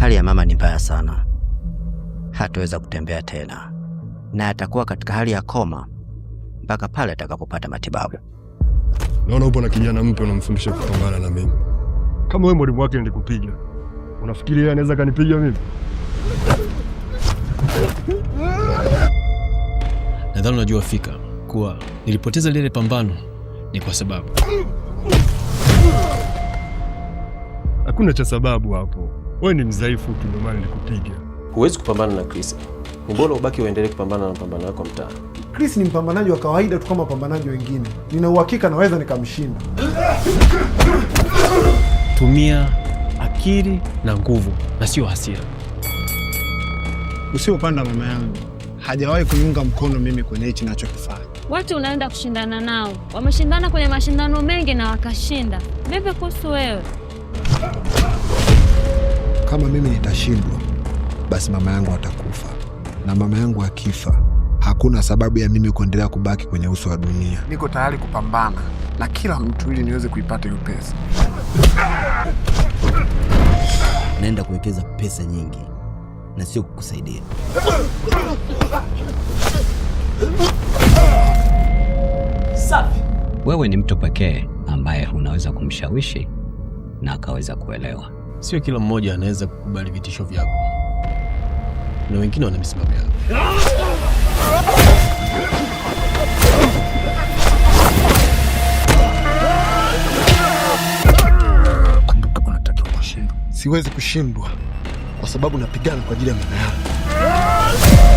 Hali ya mama ni mbaya sana, hataweza kutembea tena na atakuwa katika hali ya koma mpaka pale atakapopata matibabu. Naona upo na kijana mpya unamfundisha kupambana na mimi. Kama wewe mwalimu wake nilikupiga, unafikiri yeye anaweza kanipiga mimi? Nadhani unajua fika kuwa nilipoteza lile pambano ni kwa sababu Hakuna cha sababu hapo. Wewe ni mdhaifu tu, ndio maana nilikupiga. Huwezi kupambana na Chris. Ni bora ubaki uendelee kupambana na mapambano yako mtaa. Chris ni mpambanaji wa kawaida tu kama wapambanaji wengine. Nina uhakika naweza nikamshinda. Tumia akili na nguvu na sio hasira. Usiopanda mama yangu hajawahi kuniunga mkono mimi kwenye hichi nachokifanya. Watu unaenda kushindana nao wameshindana kwenye mashindano mengi na wakashinda. Vipi kuhusu wewe? Kama mimi nitashindwa, basi mama yangu atakufa, na mama yangu akifa, hakuna sababu ya mimi kuendelea kubaki kwenye uso wa dunia. Niko tayari kupambana na kila mtu ili niweze kuipata hiyo pesa. Naenda kuwekeza pesa nyingi na sio kukusaidia. Safi. Wewe ni mtu pekee ambaye unaweza kumshawishi na akaweza kuelewa. Sio kila mmoja anaweza kukubali vitisho vyako, na wengine wana misimamo yao. Kumbuka unatakiwa kushinda. Siwezi kushindwa kwa sababu napigana kwa ajili ya mama yangu.